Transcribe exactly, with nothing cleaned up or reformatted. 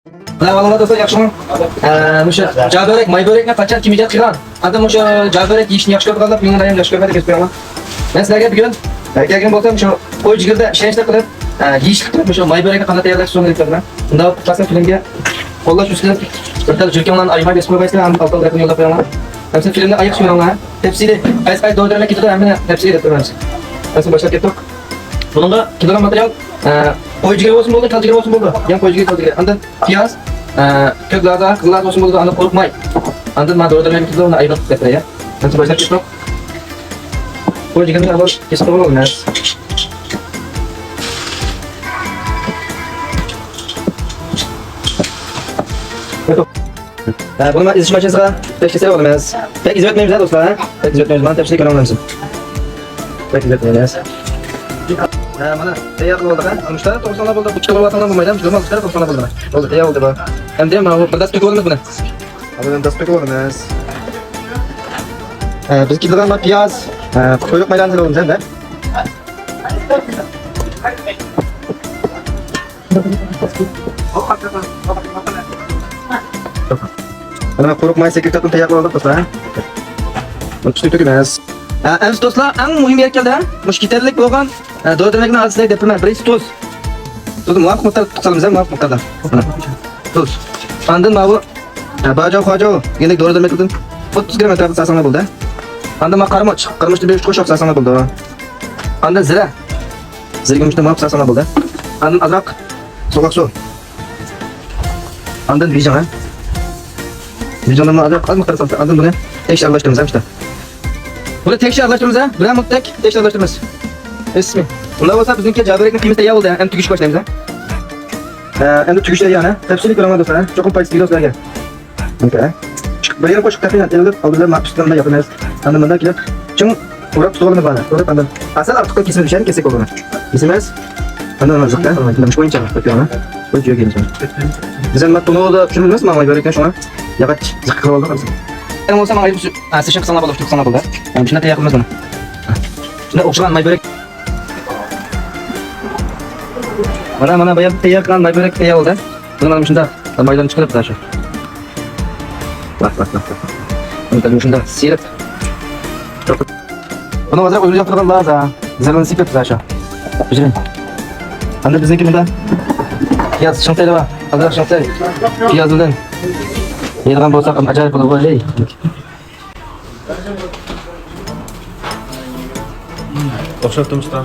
مانا ئەھۋالىڭلار دوستلار، ياخشىمۇ؟ ئە، مۇشۇ جاۋ بۆرەك، ماي بۆرەكنى قاچان كىم ئىجاد قىلغان؟ ئاندىن مۇشۇ جاۋ بۆرەك يېيىشنى ياخشى كۆرىدىغانلار مېنىڭ دايىم ياخشى كۆرمەيدۇ، كۆرۈپ قويۇڭلار. مەن سىلەرگە بۈگۈن، ئە، كەلگەن بولسام، مۇشۇ قوي جىگىرىدە ئىشەنچلىك قىلىپ، ئە، يېيىشلىك قىلىپ، مۇشۇ ماي بۆرەكنى قانداق تەييارلاش ئۇسۇلىنى ئۆگىتىپ بېرىمەن. ئۇنداق بولسا فىلىمگە قوللاش ئۈچۈن بىر تال جۈركەڭلارنى ئايىماي بېسىپ قويمايسىلەر، ھەم ئالتە دەرىجىنى يوللاپ قويۇڭلار. ھەم سىلەر فىلىمنى ئايىغىچە كۆرۈڭلار. تەپسىلىي، قايسى قايسى دورا دەرمەن كېتىدۇ، ھەممىنى تەپسىلىي دەپ بېرىمەن. ھەم باشلاپ كەتتۇق. بۇنىڭغا كېتىدىغان ماتېرىيال، ئە، قوي جىگىرى بولسۇن بولدى، تال جىگىرى بولسۇن بولدى. يەنى قوي جىگىرى، تال جىگىرى. ئاندىن پىياز، ئە، كۆك لازا، قىزىل لازا بولسۇن بولىدۇ، ئاندىن قۇرۇق ماي. ئاندىن مانا دورا دەرمەن كېتىدۇ، ئۇنى ئايرىپ دەپ بېرەي. ھەم باشلاپ كەتتۇق. قوي جىگىرىنى ئاۋۋال كېسىپ قويۇپ ئالىمىز. ھە، بۇنى مانا ئېزىش ماشىنىسىغا بەك كېسىپ ئالىمىز. بەك ئېزىۋەتمەيمىز ھە دوستلار، ھە؟ بەك ئېزىۋەتمەيمىز. مانا تەپسىلىي كۆرۈڭلار. بەك ئېزىۋەتمەيمىز. ھە، مانا تەييار قىلىپ بولدۇق ھە. مۇشۇلارنى توغرىساڭلار بولدى. ئىككى قىلىۋاتساڭلار بولمايدۇ ھە. مۇشۇلارنى توغرىساڭلار بولدى. بولدى، تەييار بولدى بۇ. ئەمدى مانا بۇ بىر دەستە تۆكۈپ ئالىمىز بۇنى. ئەمدى دەستە تۆكۈپ ئالىمىز. ھە، بىز كېتىدىغان پىياز، ھە، قۇيرۇق مايلارنى سېلىۋالىمىز ھە. مانا قۇرۇق ماي سېكرېتاتنى تەييار قىلىپ ئالدۇق دوستلار. بۇنى تۈزۈپ تۆكىمىز. ھە، ئەمدى دوستلار، ئەڭ مۇھىم يەرگە كەلدى ھە. مۇشۇ كېتەرلىك بولغان، ھە، دورا دەرمەكنى ھازىر سىلەرگە دەپ بېرىمەن. بىرىنچىسى تۇز. تۇزنى مۇۋاپىق مىقداردا تۇتۇپ سالىمىز ھە، مۇۋاپىق مىقداردا. مانا. تۇز. ئاندىن ماۋۇ، ھە، باجو خۇاجو دېگەندەك دورا دەرمەكلىكتىن ئوتتۇز گرام ئەتراپىدا سالساڭلار بولدى. ئاندىن مانا قارىمۇچ. قارىمۇچنى بىر ئۈچ قوشۇق سالساڭلار بولدى. ئاندىن زىرە. زىرە گۈمۈشنى مانا سالساڭلار بولدى. ئاندىن ئازراق سوغۇق سۇ. ئاندىن بېيجىڭ ھە. بېيجىڭدىن ئازراق، ئاز مىقداردا سالسا، ئاندىن بۇنى تەكشى ئارىلاشتۇرىمىز ھە، مۇشۇنداق. بۇنى تەكشى ئارىلاشتۇرىمىز ھە، بىرەر مىنۇتتەك تەكشى ئارىلاشتۇرىمىز. ئۇنداق بولسا بىزنىڭكى جاۋ بۆرەكنىڭ قىيمىسى تەييار بولدى ھە. ئەمدى تۈگۈشكە باشلايمىز ھە. ھە، ئەمدى تۈگۈش جەريانى. تەپسىلىي كۆرۈڭلار دوستلار. چوقۇم پايدىسى تېگىدۇ سىلەرگە. بىر يېرىم قوشۇق تەخمىنەن ئېلىپ، ئالدىدا مانا ئۈستىدىن بۇنداق ياپىمىز. ئاندىن بۇنداق كېلىپ، چىڭ ئوراپ تۇتۇۋالىمىز بۇنى. ئوراپ ئاندىن ئاسان ئارتۇق كېسىمىز چۈشەن كېسەك بولغىنى. كېسىمىز. ئاندىن مانا زىققا، مۇشۇ بويىچە قويۇپ قويۇڭلار. بۇ جۆگىمىز. بىز ئەمما تونۇدا پىشۇرىمىز، ماڭا بەرگەن شۇڭا ياغاچ زىققا قىلىپ ئالدۇق. ئەڭ بولسا ماڭا ئايرىپ سېشىن قىلساڭلار بولدى، تۇتساڭلار بولدى. شۇنداق تەييار قىلىمىز بۇنى. شۇنداق ئوخشىغان ماي بۆرەك. مانا، مانا، بايا تەييار قىلغان ماي بۆرەك تەييار بولدى. بۇنى مانا مۇشۇنداق مايلارنى چىقىرىپ، شۇ. ۋاھ، ۋاھ، ۋاھ، ۋاھ. بۇنى مۇشۇنداق سىيرىپ. بۇنى ھازىر ئۆزىمىز ياقتۇرغان لازا. زىرىنى سىيرىپ، شۇ. بىزنىڭكى مۇندا پىياز شىڭتەيلى بار. ھازىر شىڭتەي. پىياز بىلەن يەيدىغان بولساق، ئاجايىپ بولىدۇ، ھەي. ئوخشاپتۇ، ئۇستا.